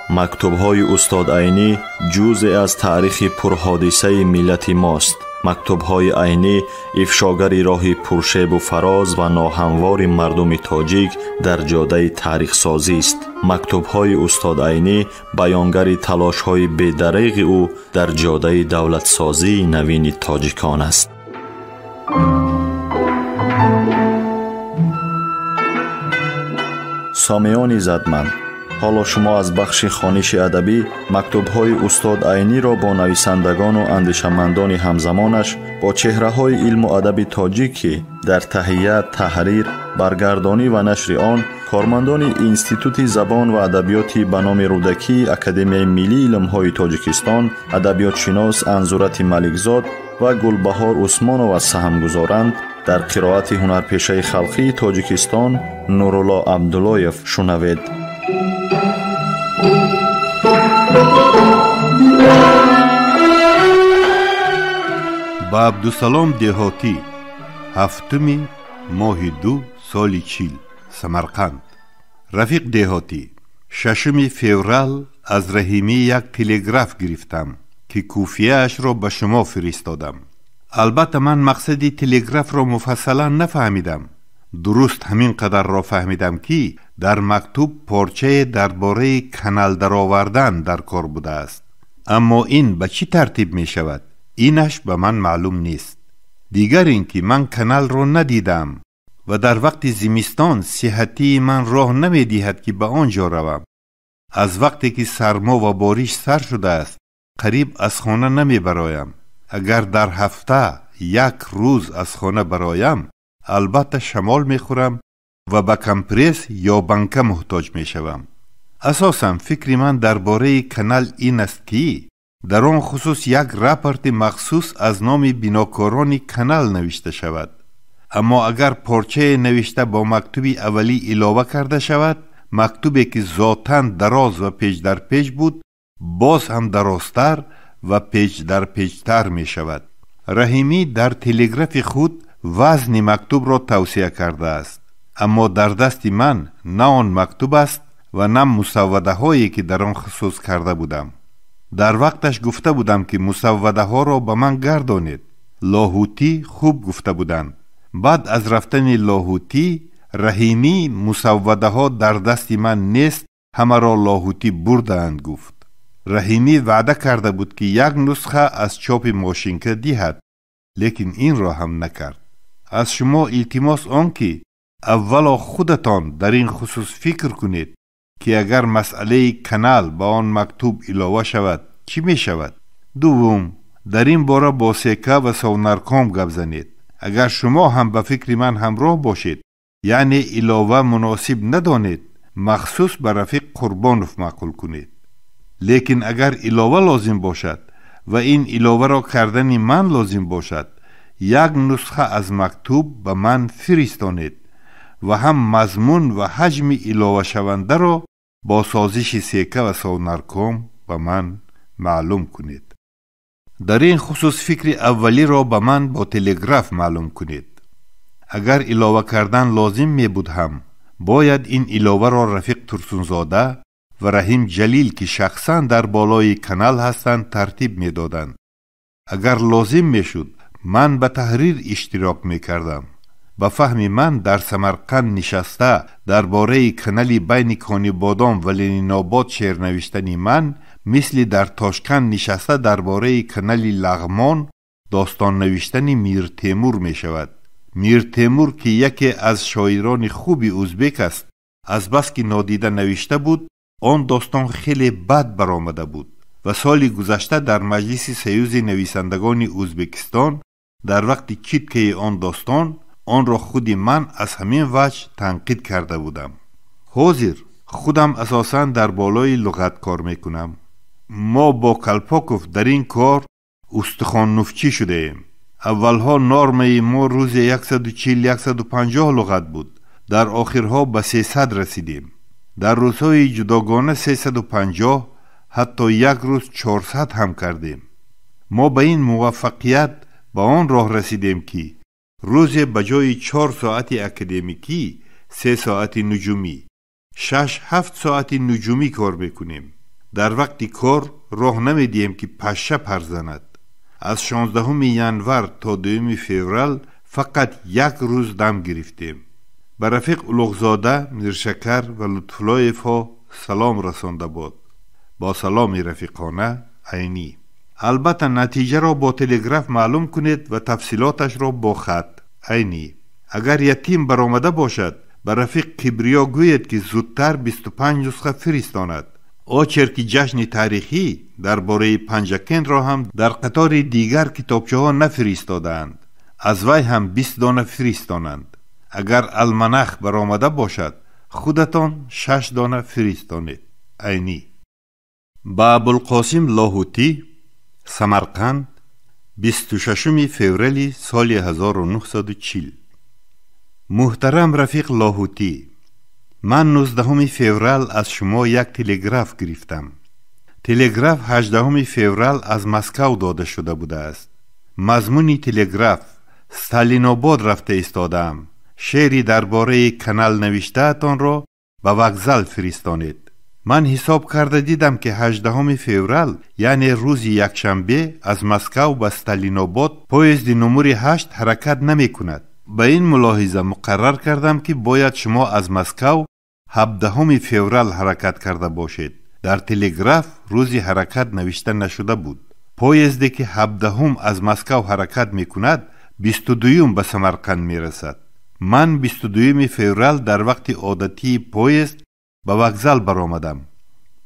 Мактубҳои устод Айнӣ ҷузъе аз таърихи пурҳодисаи миллати мост. Мактубҳои Айнӣ ифшогари роҳи пуршебу фароз ва ноҳамвори мардуми тоҷик дар ҷодаи таърихсозист. Мактубҳои устод Айнӣ баёнгари талошҳои бедареғи ӯ дар ҷодаи давлатсозии навини тоҷикон аст. Сомиёни задманд, ҳоло шумо аз бахши хониши адабӣ мактубҳои устод Айниро бо нависандагону андешамандони ҳамзамонаш, бо чеҳраҳои илму адаби тоҷик, ки дар таҳия, таҳрир, баргардонӣ ва нашри он кормандони Институти забон ва адабиёти ба номи Рӯдакии Академияи миллии илмҳои Тоҷикистон, адабиётшинос Анзурати Маликзод ва Гулбаҳор Усмонова саҳм гузоранд, дар қироати ҳунарпешаи халқии Тоҷикистон Нурулло Абдуллоев шунавед. Ба Абдусалом Деҳотӣ, 7 моҳи 2 соли 40, Самарқанд. Рафиқ Деҳотӣ, 6 феврал аз Раҳимӣ як телеграф гирифтам, ки куфияашро ба шумо фиристодам. Албатта ман мақсади телеграфро муфассалан нафаҳмидам. Дуруст ҳамин қадарро фаҳмидам, ки дар мактуб порчае дар бораи канал даровардан дар кор будааст. Аммо ин ба чӣ тартиб мешавад, инаш ба ман маълум нест. Дигар ин ки ман каналро надидам ва дар вақти зимистон сиҳатии ман роҳ намедиҳад, ки ба он ҷо равам. Аз вақте ки сармо ва бориш сар шудааст, қариб аз хона намебароям. Агар дар ҳафта як рӯз аз хона бароям, албатта шамол мехӯрам ва ба компресс ё банка муҳтоҷ мешавам. Асосан фикри ман дар бораи канал ин аст, ки дар он хусус як рапорти махсус аз номи бинокорони канал навишта шавад. Аммо агар порчае навишта бо мактуби аввалӣ илова карда шавад, мактубе ки зотан дароз ва печ дар печ буд, боз ҳам дарозтар ва печ дар печтар мешавад. Раҳимӣ дар телеграфи худ вазни мактубро тавсия кардааст, аммо дар дасти ман на он мактуб аст ва на мусаввадаҳое, ки дар он хусус карда будам. Дар вақташ гуфта будам, ки мусаввадаҳоро ба ман гардонед. Лоҳутӣ хуб гуфта буданд. Баъд аз рафтани Лоҳутӣ, Раҳимӣ мусаввадаҳо дар дасти ман нест, ҳамаро Лоҳутӣ бурдаанд гуфт. Раҳимӣ ваъда карда буд, ки як нусха аз чопи мошинка диҳад, лекин инро ҳам накард. Аз шумо илтимос он ки аввало худатон дар ин хусус фикр кунед, ки агар масъалаи канал ба он мактуб илова шавад, чӣ мешавад? Дуввум, дар ин бора бо Сека ва Совнарком гап занед. Агар шумо ҳам ба фикри ман ҳамроҳ бошед, яъне илова муносиб надонед, махсус ба Рафиқ Қурбонов маъқул кунед. Лекин агар илова лозим бошад ва ин иловаро кардани ман лозим бошад, як нусха аз мактуб ба ман фиристонед ва ҳам мазмун ва ҳаҷми иловашавандаро бо созиши Сека ва Совнарком ба ман маълум кунед. Дар ин хусус фикри аввалиро ба ман бо телеграф маълум кунед. Агар илова кардан лозим мебуд ҳам, бояд ин иловаро Рафиқ Турсунзода ва Раҳим Ҷалил, ки шахсан дар болои канал ҳастанд, тартиб медоданд. Агар лозим мешуд, ман ба таҳрир иштирок мекардам. Ба фаҳми ман дар Самарқанд нишаста дар бораи канали байни Конибодом ва Ленинобод шеър навиштани ман мисли дар Тошканд нишаста дар бораи канали Лағмон достон навиштани Миртемур мешавад. Миртемур, ки яке аз шоирони хуби узбек аст, азбаски нодида навишта буд, он достон хеле бад баромада буд ва соли гузашта дар Маҷлиси Союзи нависандагони Узбекистон дар вақти читкаи он достон онро худи ман аз ҳамин ваҷҳ танқид карда будам. Ҳозир худам асосан дар болои луғат кор мекунам. Мо бо Калпоков дар ин кор устухоннуфчӣ шудаем. Аввалҳо нормаи мо рӯзе 140-150 луғат буд, дар охирҳо ба 300 расидем. Дар рӯзҳои ҷудогона 350, ҳатто як рӯз 400 ҳам кардем. Мо ба ин муваффақият ба он роҳ расидем, ки рӯзе ба ҷои 4 соати академикӣ 3 соати нуҷумӣ, 6-7 соати нуҷумӣ кор мекунем. Дар вақти кор роҳ намедиҳем, ки пашша пар занад. Аз 16 январ то 2 феврал фақат як рӯз дам гирифтем. Ба рафиқ Улуғзода, Миршакар ва Лутфуллоевҳо салом расонда буд. Бо саломи рафиқона, Айнӣ. Албатта натиҷаро бо телеграф маълум кунед ва тафсилоташро бо хат. Айнӣ. Агар ятим баромада бошад, ба рафиқ Кибриё гӯед, ки зудтар 25 нусха фиристонад. Очерки ҷашни таърихӣ дар бораи Панҷакентро ҳам дар қатори дигар китобчаҳо нафиристодаанд. Аз вай ҳам 20 дона фиристонанд. Агар алманах баромада бошад, худатон 6 дона фиристонед. Айнӣ. Ба Абулқосим Лоҳутӣ, Самарқанд, 26 феврали соли 1940. Муҳтарам рафиқ Лоҳутӣ, ман 19 феврал аз шумо як телеграф гирифтам. Телеграф 18 феврал аз Москав дода шуда будааст. Мазмуни телеграф: Сталинобод рафта истодаам. Шеъри дар бораи канал навиштаатонро ба вокзал фиристонед. Ман ҳисоб карда дидам, ки 18 феврал, яъне рӯзи якшанбе, аз Москав ба Сталинобод поезди нумури 8 ҳаракат намекунад. Ба ин мулоҳиза муқаррар кардам, ки бояд шумо аз Москав 17 феврал ҳаракат карда бошед. Дар телеграф рӯзи ҳаракат навишта нашуда буд. Поезде ки 17 аз Москав ҳаракат мекунад, 22 ба Самарқанд мерасад. Ман 22 феврал дар вақти одатии поезд ба вокзал баромадам.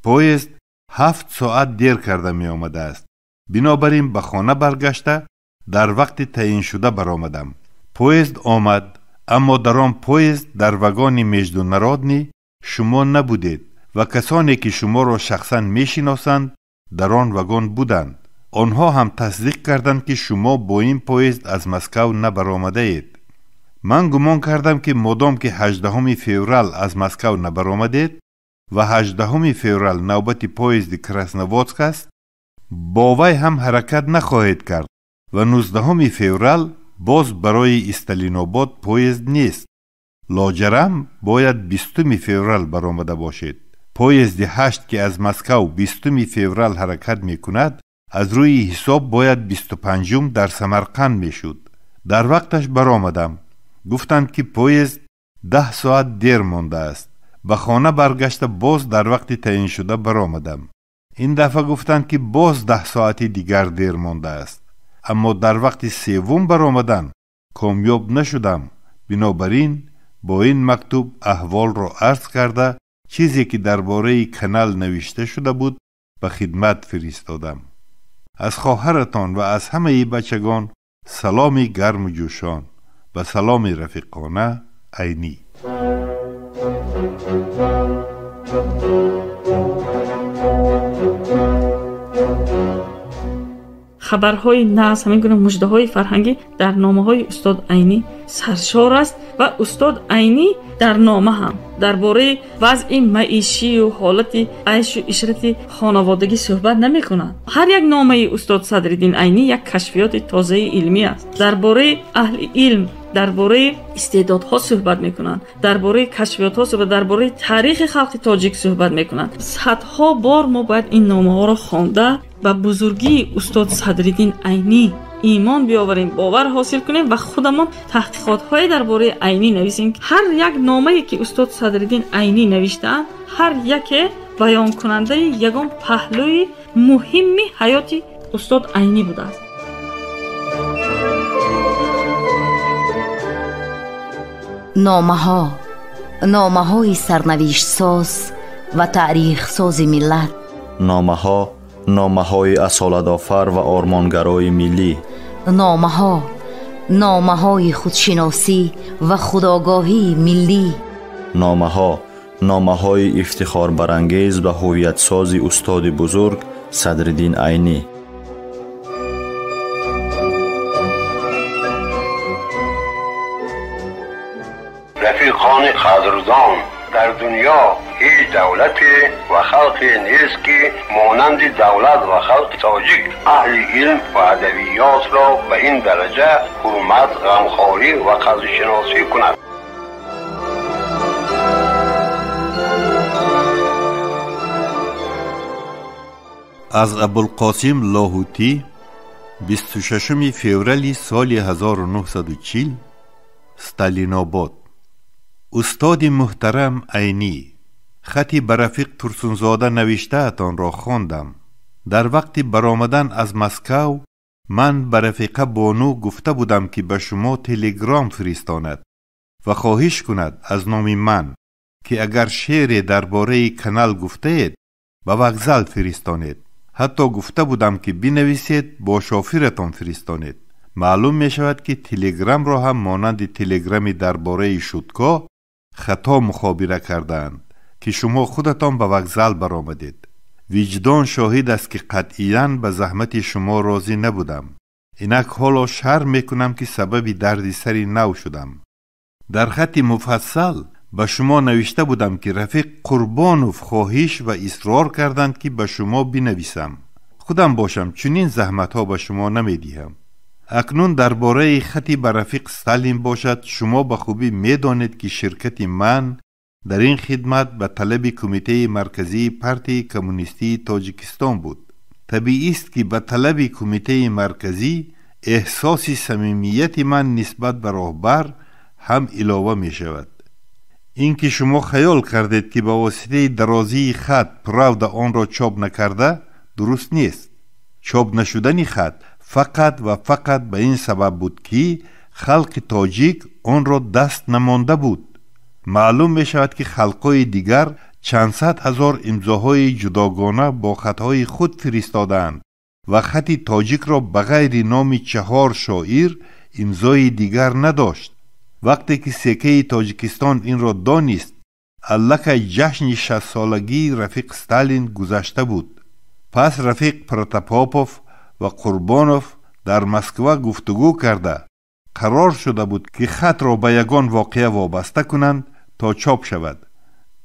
Поезд 7 соат дер карда меомадааст. Бинобар ин ба хона баргашта дар вақти таъиншуда баромадам. Поезд омад, аммо дар он поезд дар вагони международный шумо набудед ва касоне ки шуморо шахсан мешиносанд, дар он вагон буданд. Онҳо ҳам тасдиқ карданд, ки шумо бо ин поезд аз Москав набаромадаед. Ман гумон кардам, ки модом ки 18 феврал аз Москав набаромадед ва 18 феврал навбати поезди Красноводск аст, бо вай ҳам ҳаракат нахоҳед кард ва 19 феврал боз барои Сталинобод поезд нест. Лоҷарам бояд 20 феврал баромада бошед. Поезди 8, ки аз Москав 20 феврал ҳаракат мекунад, аз рӯи ҳисоб бояд 25 дар Самарқанд мешуд. Дар вақташ баромадам. Гуфтанд, ки поезд 10 соат дер мондааст. Ба хона баргашта боз дар вақти таъиншуда баромадам. Ин дафъа гуфтанд, ки боз 10 соати дигар дер мондааст. Аммо дар вақти севум баромадан комёб нашудам. Бинобар ин бо ин мактуб аҳволро арз карда, чизе ки дар бораи канал навишта шуда буд, ба хидмат фиристодам. Аз хоҳаратон ва аз ҳамаи бачагон саломи гарму ҷӯшон. Ба саломи рафиқона, Айнӣ. Хабарҳои нағз, ҳамин гуна муждаҳои фарҳангӣ дар номаҳои устод Айнӣ саршор аст ва устод Айнӣ дар нома ҳам дар бораи вазъи маишию ҳолати айшу ишрати хонаводагӣ суҳбат намекунад. Ҳар як номаи устод Садриддин Айнӣ як кашфиёти тозаи илмӣ аст. Дар бораи аҳли илм, дар бораи истеъдодҳо суҳбат мекунанд, дар бораи кашфиётҳо суҳбат, дар бораи таърихи халқи тоҷик суҳбат мекунанд. Садҳо бор мо бояд ин номаҳоро хонда ба бузургии устод Садриддин Айнӣ имон биёварем, бовар ҳосил кунем ва худамон таҳқиқотҳое дар бораи Айнӣ нависем. Ҳар як номае ки устод Садриддин Айнӣ навиштаанд, ҳар яке баёнкунандаи ягон паҳлӯи муҳимми ҳаёти устод Айнӣ будааст. Номаҳо, номаҳои сарнавиштсоз ва таърихсози миллат. Номаҳо, номаҳои асолатофар ва ормонгарои миллӣ. Номаҳо, номаҳои худшиносӣ ва худогоҳии миллӣ. Номаҳо, номаҳои ифтихорбарангез ва ҳувиятсози устоди бузург Садриддин Айнӣ. Рафиқони қадрдон, дар дунё ҳеҷ давлате ва халқе нест, ки монанди давлат ва халқи тоҷик аҳли илм ва адабиётро ба ин дараҷа ҳурмат, ғамхорӣ ва қадршиносӣ кунад. Аз Абулқосим Лоҳутӣ, 26 феврали соли 1940, Сталинобод. Устоди муҳтарам Айнӣ, хати ба рафиқ Турсунзода навиштаатонро хондам. Дар вақти баромадан аз Москав ман ба рафиқа Бону гуфта будам, ки ба шумо телеграм фиристонад ва хоҳиш кунад аз номи ман, ки агар шеъре дар бораи канал гуфтаед, ба вокзал фиристонед. Ҳатто гуфта будам, ки бинависед, бо шофиратон фиристонед. Маълум мешавад, ки телеграмро ҳам монанди телеграми дар бораи шудгоҳ хато мухобира кардаанд, ки шумо худатон ба вокзал баромадед. Виҷдон шоҳид аст, ки қатъиян ба заҳмати шумо розӣ набудам. Инак ҳоло шарм мекунам, ки сабаби дарди сари нав шудам. Дар хати муфассал ба шумо навишта будам, ки рафиқ Қурбонов хоҳиш ва исрор карданд, ки ба шумо бинависам. Худам бошам, чунин заҳматҳо ба шумо намедиҳам. Акнун дар бораи хати ба рафиқ Сталин бошад, шумо ба хубӣ медонед, ки ширкати ман дар ин хидмат ба талаби Кумитаи марказии партияи коммунистии Тоҷикистон буд. Табиист, ки ба талаби Кумитаи марказӣ эҳсоси самимияти ман нисбат ба роҳбар ҳам илова мешавад. Ин ки шумо хаёл кардед, ки ба воситаи дарозии хат Правда онро чоп накарда, дуруст нест. Чоп нашудани хат фақат ва фақат ба ин сабаб буд, ки халқи тоҷик онро даст намонда буд. Маълум мешавад, ки халқҳои дигар чандсад ҳазор имзоҳои ҷудогона бо хатҳои худ фиристодаанд ва хати тоҷикро ба ғайри номи 4 шоир имзои дигар надошт. Вақте ки секаи Тоҷикистон инро донист, аллакай ҷашни 60-солагии рафиқ Сталин гузашта буд. Пас рафиқ Протопопов ва Қурбонов дар Москва гуфтугӯ карда, қарор шуда буд, ки хатро ба ягон воқеа вобаста кунанд то чоп шавад.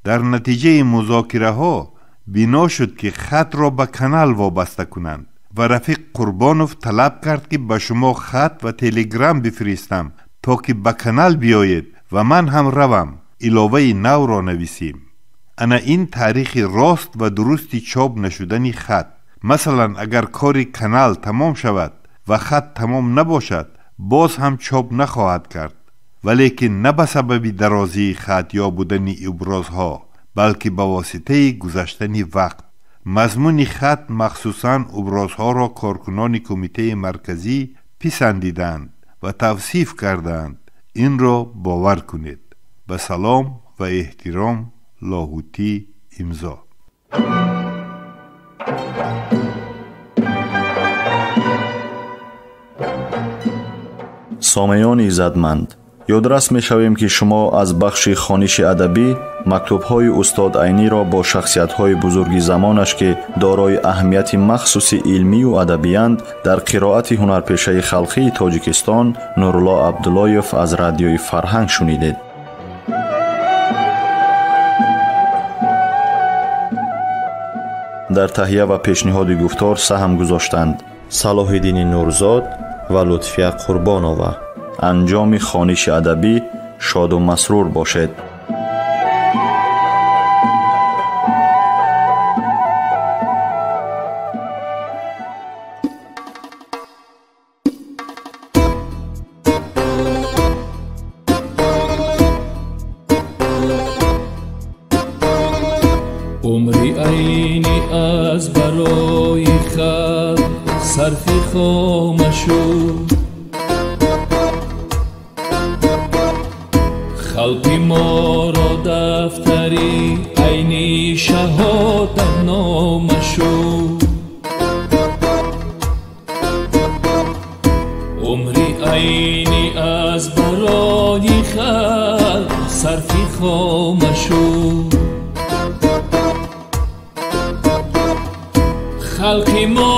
Дар натиҷаи музокираҳо бино шуд, ки хатро ба канал вобаста кунанд ва рафиқ Қурбонов талаб кард, ки ба шумо хат ва телеграм бифиристам, то ки ба канал биёед ва ман ҳам равам, иловаи навро нависем. Ана ин таърихи рост ва дурусти чоп нашудани хат. Масалан, агар кори канал тамом шавад ва хат тамом набошад, боз ҳам чоп нахоҳад кард, валекин на ба сабаби дарозии хат ё будани иброзҳо, балки ба воситаи гузаштани вақт. Мазмуни хат, махсусан иброзҳоро коркунони Кумитаи марказӣ писандиданд ва тавсиф кардаанд. Инро бовар кунед. Ба салом ва эҳтиром, Лоҳутӣ имзо. Сомеёни иззатманд, ёдрас мешавем, ки шумо аз бахши хониши адабӣ мактубҳои устод Айниро бо шахсиятҳои бузурги замонаш, ки дорои аҳамияти махсуси илмию адабиянд, дар қироати ҳунарпешаи халқии Тоҷикистон Нурулло Абдуллоев аз радиои Фарҳанг шунидед. Дар таҳия ва пешниҳоди гуфтор саҳм гузоштанд Салоҳиддини Нурзод ва Лутфия Қурбонова. Анҷоми хониши адабӣ шоду масрур бошед. Умри Айнӣ аз барои халқ сарфи хома шуд. Халқи моро дафтари Айнӣ шаҳодатнома шуд. Умри Айнӣ аз барои халқ сарфи хома шуд. Халқи мо